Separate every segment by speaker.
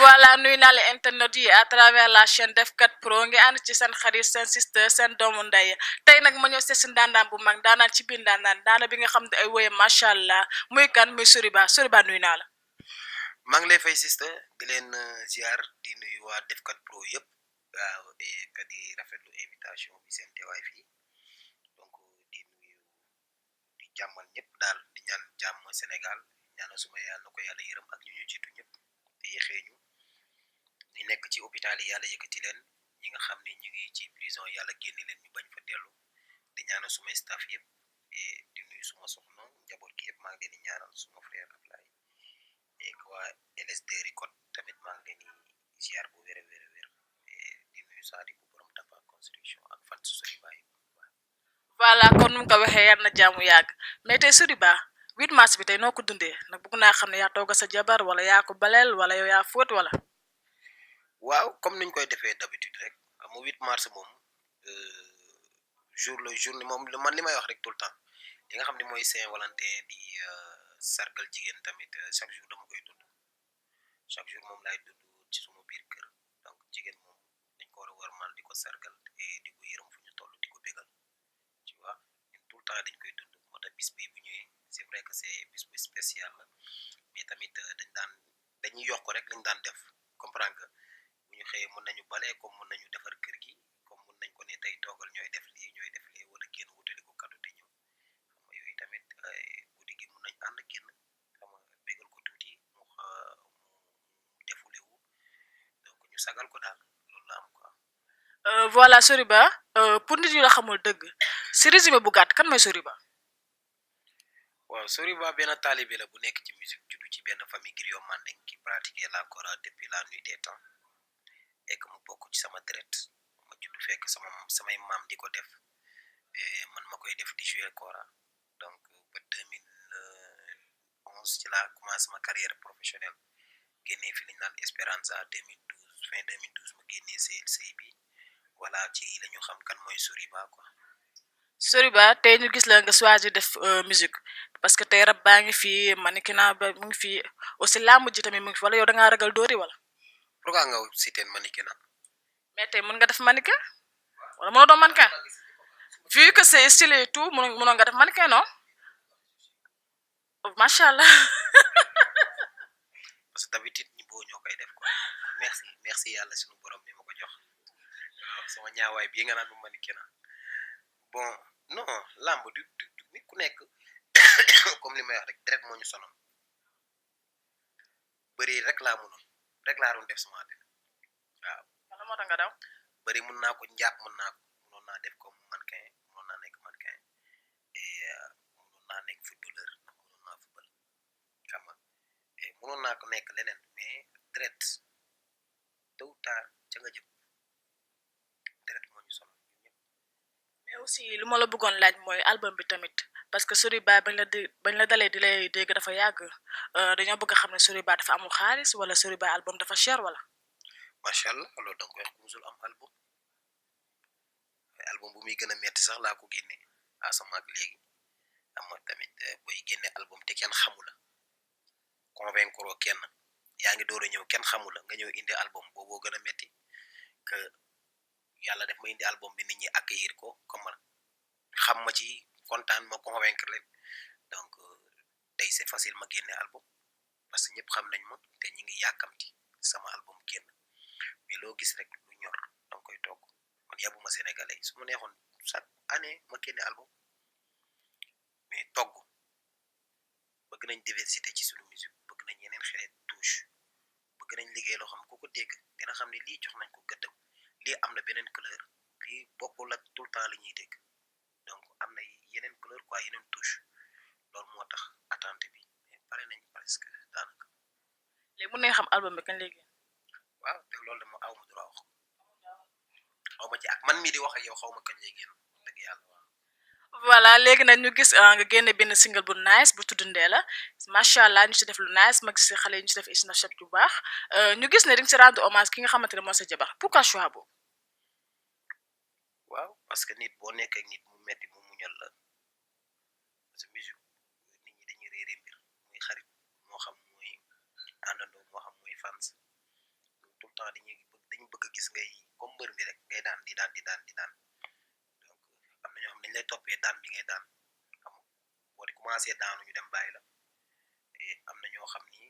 Speaker 1: voilà nuy naa la internet yi à travers la chaîne Def 4 Pro ngi ànd ci seen xarit seen sister seen doomu ndey tey nag ma ñëw seet si ndaanaan bu mag ndaanaan ci biir ndaanaan daana bi nga xam ne ay woye macha allah muy kan muy Soriba nuy naa la.
Speaker 2: maa ngi lay fay sister di leen ziar di nuyu waa Def 4 Pro yëpp waaw ka di rafetlu invitation bi seen teewaay fii donc di nuyu di jàmmal ñëpp daal di ñaan jàmm Sénégal ñaanal suma yàlla na ko yàlla yërëm ak ñu jiitu ñëpp te yéexee ñu nekk ci hôpital yi yàlla yëkkati leen ñi nga xam ne ñu ngi ci prison yàlla génne leen ñu bañ fa dellu di ñaanal suma staff yëpp di nuyu suma soxna njaboot gi yëpp maa ngi leen di ñaanal suma frère Ablaye et waa LSD Record tamit maa ngi leen di ziar bu wér di nuyu Sadi bu borom Dama construction ak fan su Soriba yi
Speaker 1: voilà kon nu mu ko waxee yar na jaamu yàgg mais tey Soriba 8 mars bi tey noo ko dundee nag bëgg naa xam ne yaa tooga sa jabar wala yaa ko baleel wala yow yaa fóot wala.
Speaker 2: waaw comme niñ koy defee d'habitude rek mu 8 mars moom journée moom man li may wax rek tout le temps li nga xam ne mooy Saint-Valentin di sargal jigéen tamit chaque jour dama koy dund chaque jour moom laay dund ci suma biir kër donc jigéen moom dañ ko war a warmal di ko sargal et di ko yërëm fu ñu toll di ko bégal tu vois ñun tout le temps dañ koy dund moo tax bis bi bu ñëwee c'est vrai que c'est bis bu spécial la mais tamit dañuy yokk rek lañ daan def comprendre que bu ñu xëyee mën nañu bale comme mën nañu defar kër gi comme mën nañ ko ne tey toogal ñooy def lii wala génn wutali ko kaddu te ñëw xam nga yooyu tamit guddi gi mën nañ ànd génn xam nga bégal ko tuuti mu defulewu donc ñu sagal ko daal loolu la am quoi.
Speaker 1: voilà Soriba pour nit yu la xamul dëgg si résumé bu gàtt kan mooy Soriba.
Speaker 2: waaw Soriba benn taalibe la bu nekk ci musique juddu ci benn famille griot manding qui pratiquait la chorale depuis la nuit des temps et que mu bokk ci sama deret ma juddu fekk samay maam di ko def man ma koy def di jouer chora donc ba 2011 ci laa commencé ma carrière professionnelle génnee fi li ñu naan Espéranza 2012 fin 2012 ma génnee CLC bi voilà ci la ñu xam kan mooy Soriba quoi.
Speaker 1: Soriba tey ñu gis la nga choisir def musique parce que tey rab baa ngi fi mannequinat ba mu ngi fi aussi làmb ji tamit mu ngi fi wala yow da ngaa ragal dóori wala.
Speaker 2: pourquoi nga cité mannequinat.
Speaker 1: mais tey mën nga def mannequin wala mënoo doon mannequin vu que c'est stylé et tout mënoo nga def mannequin non macha allah.
Speaker 2: parce que d'habitude ñi boo ñoo koy def quoi merci yàlla suñu borom bi ma ko jox waaw sama ñaawaay bii nga naan mu mannequinat bon non lamb du nit ku nekk comme li may wax rek deret moo ñu sonal bëri rek laa mënoon rek laa doon def sama àddina waaw.
Speaker 1: wala moo tax nga daw.
Speaker 2: bëri mën naa ko njàpp mënoon naa def comme mannequin mënoon naa nekk mannequin et mënoon naa nekk footballeur ndax mënoon naa football xam nga et mënoon naa ko nekk leneen mais deret tôt ou tard ca nga jëm deret moo ñu sonal ñun ñëpp.
Speaker 1: mais aussi lu ma la bëggoon laaj mooy album bi tamit parce que Soriba bañ la dalee di lay dégg dafa yàgg dañoo bëgg a xam ne Soriba dafa amul xaalis wala Soriba album dafa cher wala.
Speaker 2: macha allah loolu da nga koy wax ku musul am album bu muy gën a metti sax laa ko génne asama ak léegi am tamit boy génne album te kenn xamu la convaincre kenn yaa ngi door a ñëw kenn xamu la nga ñëw indi album booboo gën a metti que yàlla def ma indi album bi nit ñi accueillir ko comme xam ma ci kontaan ma convaincre leen donc tey c'est facile ma génne album parce que ñëpp xam nañ ma te ñi ngi yàkkamti sama album génn mais loo gis rek lu ñor danga koy togg man yabuma sénégalais su ma neexoon chaque année ma génne album mais togg bëgg nañ diversité ci suñu musique bëgg nañ yeneen xeet touche bëgg nañ liggéey loo xam ku ko dégg dina xam ne lii jox nañ ko gëddam lii am na beneen couleur lii bokkul ak tout le temps la ñuy dégg donc am na yeneen couleur quoi yeneen touche loolu moo tax attente bi mais pare nañ presque daanaka.
Speaker 1: léegi mën nañ xam album bi kañ léegi.
Speaker 2: waaw te loolu dama aw ma droit wax xaw ma ci ak man mii di wax ak yow xaw ma kañ lay génn dëgg yàlla.
Speaker 1: voilà léegi nag ñu gis nga génne benn single bu nice bu tudd Ndeela macha allah ñu si def lu nice ma gis xale yi ñu si def snapchat yu baax ñu gis ne di nga si rendre hommage ki nga xamante ne moo sa jabar pourquoi choix boobu.
Speaker 2: waaw parce que nit boo nekk ak nit mu metti mu muñal la parce que musique nit ñi dañuy réere mbir muy xarit moo xam muy àndandoo moo xam muy fans temps dañu bëgg gis ngay comme mbër bi rek ngay daan di daan donc am na ñoo xam dañ lay toppee daan bi ngay daan xam boo di commencé daanu ñu dem bàyyi la et am na ñoo xam ni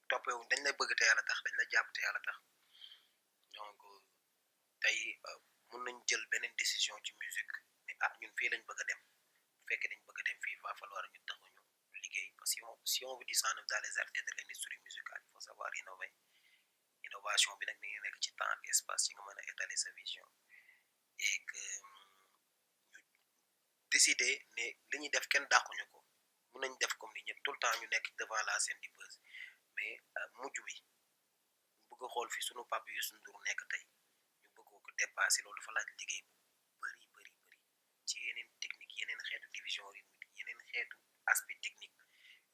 Speaker 2: toppee dañ lay bëgg te yàlla tax dañ lay jàpp te yàlla tax donc tey mun nañ jël beneen décision ci musique mais ñun fii lañ bëgg a dem bu fekkee dañ bëgg a dem fii va falloir ñu taxuñu liggéey parce que si on veut descendre dans les artères de l'industrie musicale il faut savoir innover innovation bi nag mi ngi nekk ci temps ak espace yi nga mën a étaler sa vision et que ñu décider ne li ñuy def kenn dàquñu ko mun nañ def comme ni ñëpp tout le temps ñu nekk devant la scène di buzz mais mujj bi ñu bëgg a xool fi sunu papa yu suñu dur nekk tey ñu bëgg ko dépasser loolu dafa laaj liggéey bu bëri ci yeneen technique yeneen xeetu division rythmique yeneen xeetu aspect technique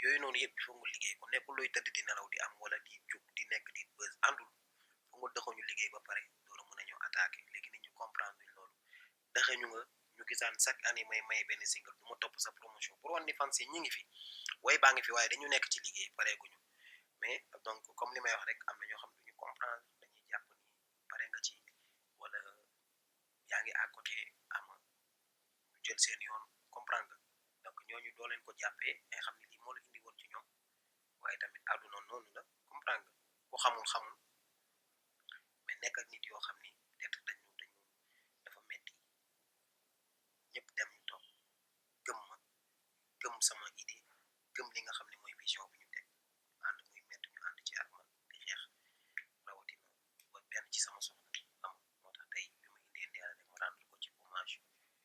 Speaker 2: yooyu noonu yëpp il faut nga liggéey ko nekkul looy tëdd di nelaw di am wala di jóg di nekk di buzz àndul fu nga dëxoo ñu liggéey ba pare loolu mën a ñëw attaqué léegi nit ñu comprendre loolu dëxe ñu nga ñu gisaan chaque année may benn single du ma topp sa promotion pour wan ni fan si ñi ngi fi way baa ngi fi waaye dañu nekk ci liggéey pareeguñu mais donc comme li may wax rek am na ñoo xam duñu comprendre dañuy jàpp ni pare nga ci wala yaa ngi à côté ama ñu jël seen yoon comprendre nga donc ñooñu doo leen ko jàppee mais xam ne lii moo la indi woon ci ñoom waaye tamit àdduna noonu la comprendre nga ku xamul mais nekk ak nit yoo xam ni peut-être dañu dafa metti ñëpp dem ñu toog gëm ma gëm sama idée gëm li nga xam ne mooy vision bi ñu teg ànd muy metti ñu ànd ci ak man di xeex rawatina ba benn ci sama soxna am moo tax tey bi ma indee Ndeela rek ma rendre ko ci hommage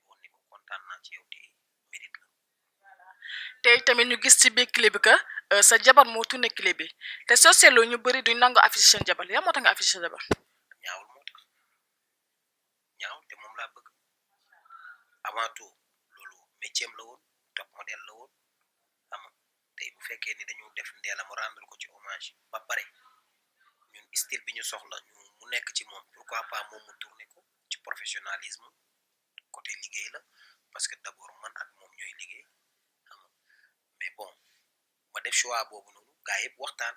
Speaker 2: woon ni ko kontaan naa ci yow te mérite la
Speaker 1: tey tamit ñu gis ci biir clip bi que sa jabar moo tourné clip bi te soo seetloo ñu bëri duñ nangu affiché seen jabar yaa moo tax nga affiché sa jabar
Speaker 2: ñaawul moo tax ñaaw te moom laa bëgg avant tout loolu métier la woon top modèle la woon ama tey bu fekkee ni dañu def Ndeela mu rendre ko ci hommage ba pare ñun style bi ñu soxla ñu mu nekk ci moom pourquoi pas moom mu tourné ko ci professionnalisme côté liggéey la parce que d'abord man ak moom ñooy liggéey ama mais bon ma def choix boobu noonu gaa yëpp waxtaan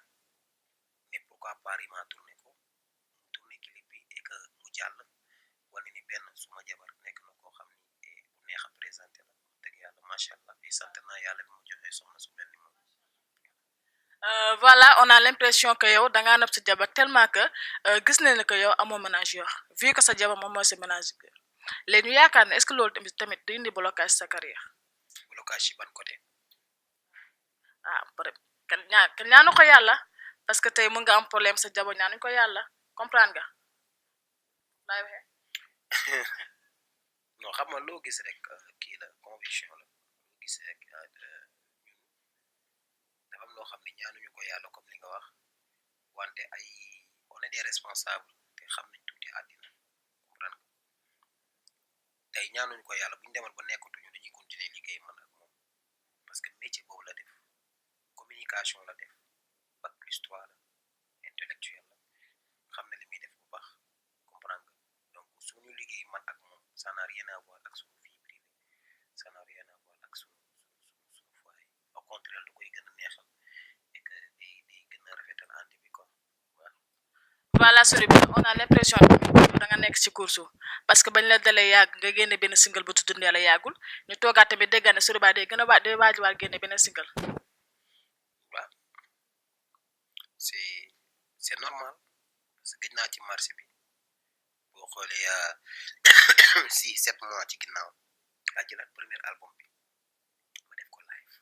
Speaker 2: mais pourquoi pas ma tourné ko mu tourné clip bi et que mu jàll wane ni benn suma jabar nekk na koo xam ni bu neex a présenté la dëgg yàlla macha allah et sant naa yàlla bi mu joxee soxna su mel ni moom
Speaker 1: voilà on a l'impression que yow dangaa nopp sa jabar tellement que gis nañ ne que yow amoo ménageur vu que sa jabar moom mooy sa ménageur léegi ñu yaakaar ne est-ce que loolu tamit di indi blocage sa carrière
Speaker 2: blocage ci ban côté
Speaker 1: peut être kan ñaanu ko yàlla parce que tey mën nga am problème sa jabar ñaanuñ ko yàlla comprendre nga laay waxee
Speaker 2: non xam nga loo gis rek kii la conviction la loo gis rek ñun dafa am loo xam ne ñaanuñu ko yàlla comme li nga wax wante ay on est des responsables te xam nañ tuuti àddina comprendre nga tey ñaanuñu ko yàlla bu ñu demal ba nekkatuñu dañuy continuer liggéey man ak moom parce que métier boobu la def communication la def bac plus 3 la intellectuel la xam na li muy def bu baax comprendre nga donc suñu liggéey man ak moom ça n'a rien à voir ak suñu vie privée ça n'a rien à voir ak suñu foyer au contraire da koy gën a neexal et que day gën a rafetal ànd bi quoi waaw
Speaker 1: voilà Soriba on a l'impression que da nga nekk ci course parce que bañ la dalee yàgg nga génne benn single bu tudd Ndeela yàggul ñu toogaat tamit dégg ne Soriba day gën a day waajiwaat génne benn single
Speaker 2: waaw c'est normal parce que gëj naa ci marché bi boo xoolee 6-7 mois ci ginnaaw laa jëlaat premier album bi ma def ko live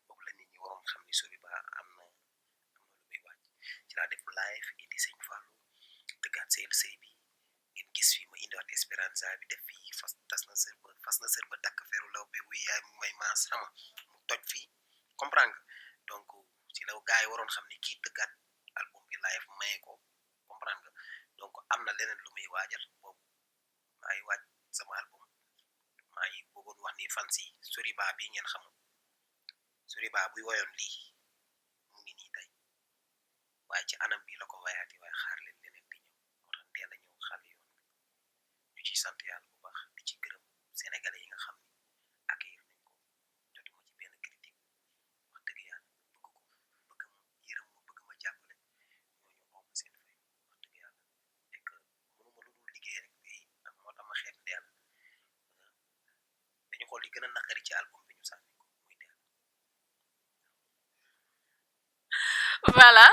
Speaker 2: boobu la nit ñi waroon xam ni Soriba am na lu muy wàcc ci laa def live indi sëñ Fallou dëggaat seyel sëy bi ngeen gis fi ma indiwaat Espéranza bi def fii fas na sër ba dakk feeru law bi wuy yaay mu may maas xama mu toj fii comprendre nga donc ci la gars yi waroon xam ni kii dëggaat album bi live maye ko comprendre nga donc am na leneen lu muy waajal boobu maa ngi waaj sama album maa ngi bëggoon wax ni fan si Soriba bi ngeen xam Soriba buy woyoon lii mu ngi nii tey waaye ci anam bi la ko wayaati waaye xaar leen leneen di ñëw moo tax Ndeela ñëw xàll yoon bi ñu ciy sant yàlla bu baax di ci gërëm sénégalais yi nga xam ni accueillir nañ ko jotuma ci benn critique wax dëgg yàlla bëgg ko bëgg ma yërëm ma bëgg ma jàppale
Speaker 1: voilà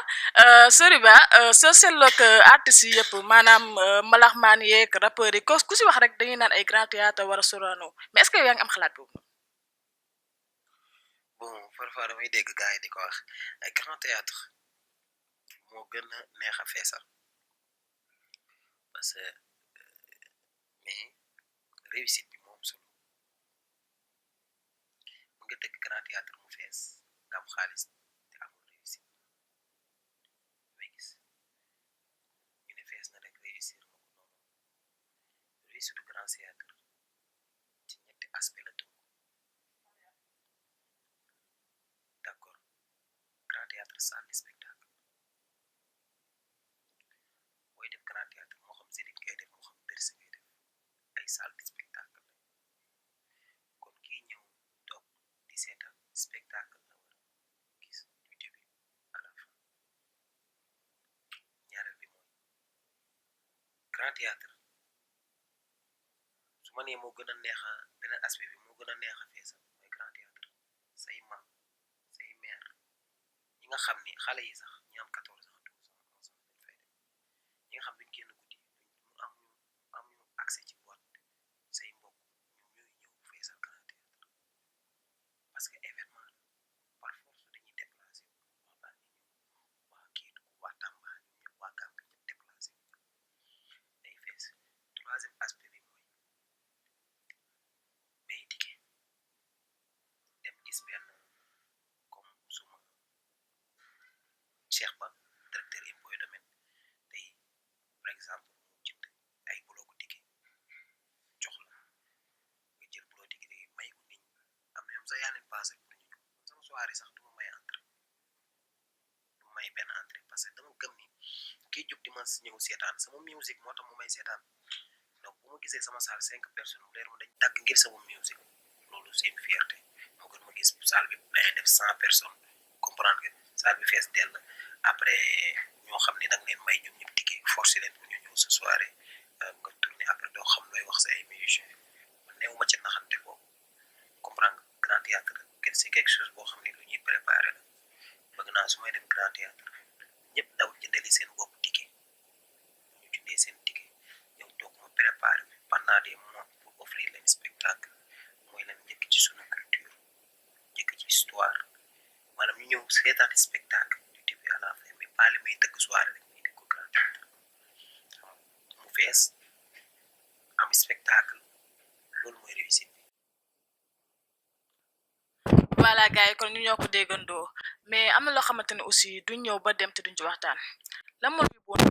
Speaker 1: Soriba soo seetloo que artistes yi yëpp maanaam mbalaxmaan yeeg rappeurs yi ku si wax rek dañuy naan ay grand théâtre war a Sorano mais est-ce que yaa ngi am xalaat boobu.
Speaker 2: bon parfois damay dégg gars yi di ko wax ay grand théâtre moo gën a neex a feesal parce que mais réussite bi moom solo mu nga dëgg grand théâtre mu fees nga am xaalis te amul réussite may gis ñu ne fees na rek réussir na ko noonu réussite grand théâtre ci ñetti aspect la tënk d'accord grand théâtre salle de spectacle booy def grand théâtre moo xam Zénith ngay def moo xam Bercy ngay def ay salle de spectacle kon kii ñëw toog di seetaan spectacle la war a gis du début à la fin ñaareel bi mooy grand théâtre su ma nee moo gën a neex a beneen aspect bi moo gën a neex a feesal mooy grand théâtre say maam say mère ñi nga xam ni xale yi sax ñi am 14 ans 12 ans 11 ans dañ fay dem ñi nga xam duñ génn guddi duñ am ñu accès ci boîte say mbokk ñoom ñooy ñëw feesal grand théâtre parce que événement la par force dañuy déplacé waa Bandi ñëw waa Kédougou waa Tamba ñoom ñëpp waa Gambie ñëpp déplacé day fees troisième aspect bi mooy may dikkee dem gis benn comme suma Cheikh Ba directeur impôt domaine tey par exemple mu jënd ay blocu ticket jox la nga jël bloc ticket yi may ko nit ñi am na ñoom sax yaa leen passé pour ñu ñëw sama soirée sax du ma may entrée du ma may benn entrée parce que dama gëm ni kii jóg di ma ñëw seetaan sama musique moo tax mu may seetaan donc bu ma gisee sama salle 5 personnes mu leer ma dañ dagg ngir sama musique loolu c'est une fierté moo gën ma gis salle bi day def 100 personnes comprendre nga salle bi fees dell après ñoo xam ne da nga leen may ñoom ñëpp ticket forcé leen pour ñu ñëw sa soirée nga tourné après doo xam looy wax sa ay musiciens man néew ma ci naxante boobu comprendre nga grand théâtre c'est quelque chose boo xam ne lu ñuy préparé la bëgg naa su may dem grand théâtre ñëpp daw jëndali seen bopp ticket ñu jëndee seen ticket ñëw toog ma préparé pendant des mois pour offrir leen spectacle mooy leen njëkk ci sunu culture njëkk ci histoire maanaam ñu ñëw seetaan spectacle du début à la fin mais pas li may tëgg soirée rek muy di ko grand théâtre mu fees am spectacle loolu mooy réussite bi.
Speaker 1: voilà gars yi kon ñu ñoo ko déggandoo mais am na loo xamante ne aussi duñ ñëw ba dem te duñ ci waxtaan lan moo ñu boon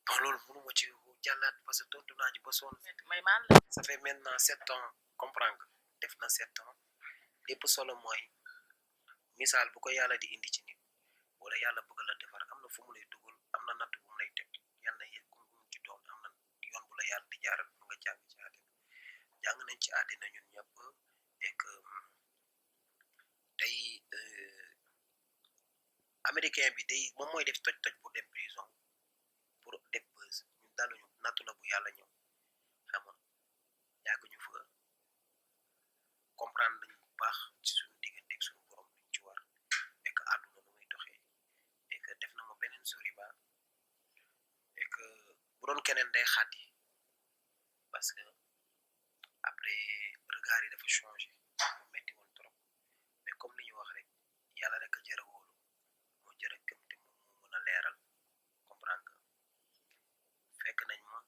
Speaker 2: bon loolu mënuma ci jàllaat parce que tontu naa ci ba sonn
Speaker 1: may maan
Speaker 2: ça fait maintenant 7 ans comprendre nga def na 7 ans lépp solo mooy misaal bu ko yàlla di indi ci nit wala yàlla bëgg la defar am na fu mu lay dugal am na natt bu mu lay teg yàlla yëg ku mu ci doon am na yoon bu la yàlla di jaaral bu nga jàng ci àddina jàng nañ ci àddina ñun ñëpp et que tey américain bi day moom mooy def toj-toj pour dem prison pour def buzz ñun daluñu nattu la bu yàlla ñëw xam nga yàgg ñu fa comprendre nañu bu baax ci suñu diggante ak suñu borom luñ ci war et que àdduna nu muy doxee et que def na ma beneen Soriba et que bu doon keneen day xàddi parce que après regard yi dafa changé mu metti woon trop mais comme li ñu wax rek yàlla rek a jërë wóolu moo jërë gëm te moom moo mën a leeral comprendre que fekk nañ ma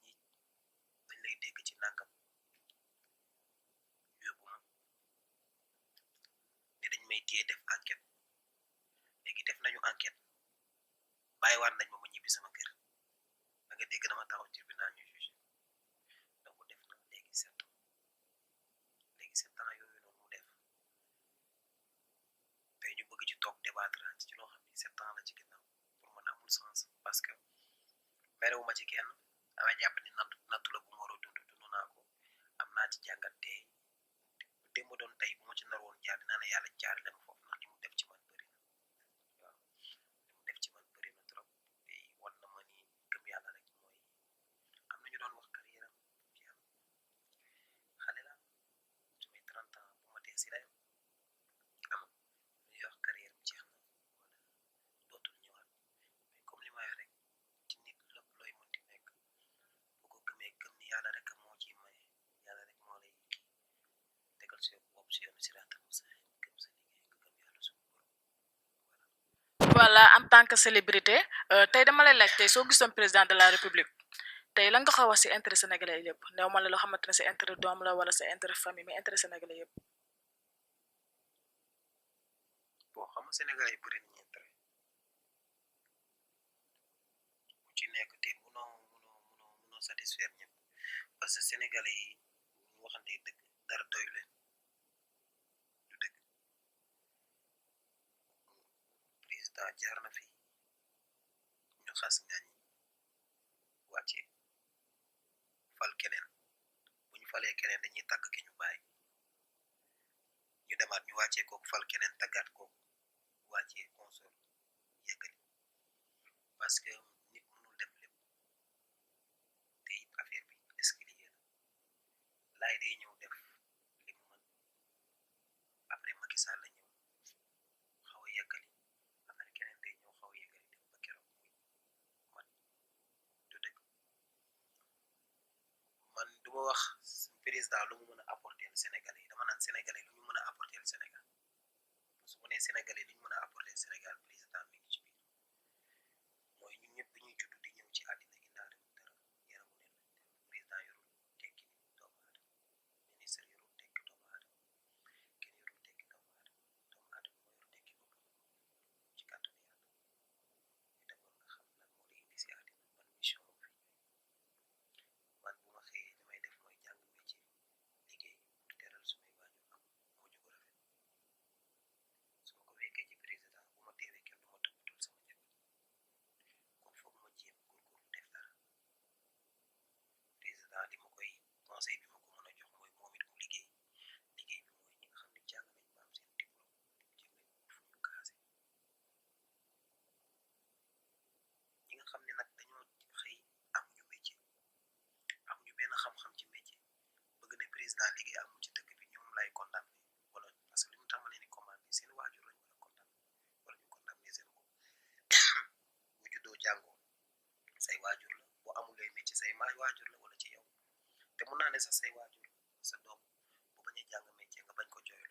Speaker 2: ñi dañ lay dégg ci nangam yóbbu ma ne dañ may téye def enquête léegi def nañu enquête bàyyiwaat nañ ma ma ñibbi sama kër da nga dégg dama taxaw tribunal ñu jugé donc def na léegi 7 ans léegi 7 ans yooyu noonu mu def tey ñu bëgg ci toog débattre ci loo xam ni 7 ans la ci ginnaaw pour man amul sens parce que merewuma ci kenn damay jàpp ni nattu la bu ma war a dund naa ko am naa ci jàngat tey démb doon tey bu ma ci nar woon jaar dinaa ne yàlla jaar leen foofu ndax li mu def ci man bëri na waaw li mu def ci man bëri na trop te wan na ma ni gëm yàlla rek mooy am na ñu doon wax carrière am yàlla xale la su may 30 ans bu ma tee si rayam am ñuy wax carrière
Speaker 1: allah en tant que célébrité tey dama lay laaj tey soo gisoon président de la république tey lan nga ko wax si intérêt sénégalais yëpp néew ma la loo xamante ne sa intérêt doom la wala sa intérêt famille mais intérêt sénégalais yëpp.
Speaker 2: bon xam nga sénégalais yi bëri nañu intérêt ku ci nekk te munoo satisfaire ñëpp parce que sénégalais yi ñu waxante dëgg dara doy leen du dëgg président jaar na fi ñu xas ngañ wàcce fal keneen bu ñu falee keneen dañuy tàgg ki ñu bàyyi ñu demaat ñu wàccee kooku fal keneen tàggaat kooku wàccee consort yeggali parce que nit mënul def lépp te it affaire bi escalier la laay day ñëw def li mu mën après Macky Sall la ñëw xaw a yeggali après keneen day ñëw xaw a yeggali dem ba keroog muy mat du dëgg man du ma wax président lu mu mën a apporter Sénégalais yi dama naan Sénégalais lu ñu mën a apporter Sénégal su ma nee Sénégalais li ñu mën a apporter Sénégal président mi ngi ci biir mooy ñun ñëpp dañuy judd di ñëw ci àddina indaale wu dara yaramu neen président yorul tekki doomu aadama ministre yorul tekki doomu aadama kenn yorul tekki doomu aadama moo yor tekki boppam ci kàttanu yàlla ñu demoon nga xam lan moo lay indi si àddina man mission moo fi man bu ma xëyee li may def mooy jàng métier liggéey di teral sumay waajur am moo jugo rafet su ma ko fekkee ci président bu ma teewee kenn du ma toppatul sama njaboot kon foog ma jéem góorgóorlu def dara président li ma koy conseil bi ma ko mën a jox mooy moom it mu liggéey liggéey bi mooy ñi nga xam ne jàng nañ ba am seen diplôme jéem leen wut fu ñu casé ñi nga xam ne nag dañoo xëy amuñu métier amuñu benn xam-xam ci métier bëgg ne président liggéey amul ci dëkk bi ñoom lay condamné wala parce que li mu tax ma leen di commandé seen waajur lañ war a condamné wala ñu condamné seen bopp bu juddoo jàngoo say waajur la boo amulee métier say waajur la wala ci yow te mun naa ne sax say waajur sa doom bu bañ a jàng métier nga bañ ko jooylu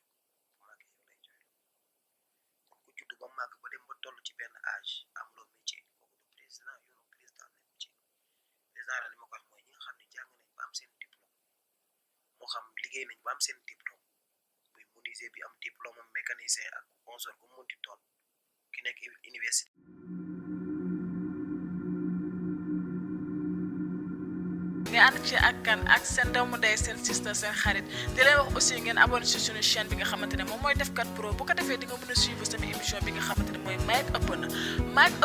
Speaker 2: bu màggee yow lay jooylu kon ku judd ba màgg ba dem ba toll ci benn âge amuloo métier kooku du président yoonu président nekku ci président la li ma ko wax mooy ñi nga xam ne jàng nañ ba am seen diplôme moo xam liggéey nañ ba am seen diplôme muy menuisier bi am diplôme am mécanicien ak consort ku munti doon ki nekk université
Speaker 1: nga ànd ci ak kan ak seen doomu ndey seen sister seen xarit di leen wax aussi ngeen abonné ci suñu chaîne bi nga xamante ne moom mooy Defkat Pro bu ko defee di nga mën a suivre sama émission bi nga xamante ne mooy Mic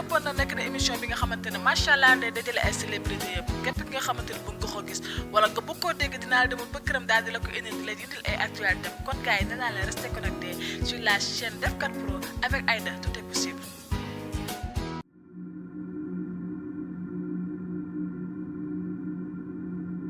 Speaker 1: Open na nekk na émission bi nga xamante ne macha allah day dajale ay célébrité yëpp képp ki nga xamante ne bëgg nga ko gis wala nga bëgg koo dégg dinaa la demoon ba këram daal di la ko indil di la indil ay actualité kon gars yi danaa leen rester connecté sur la chaîne Defkat Pro avec Aïda tout est possible.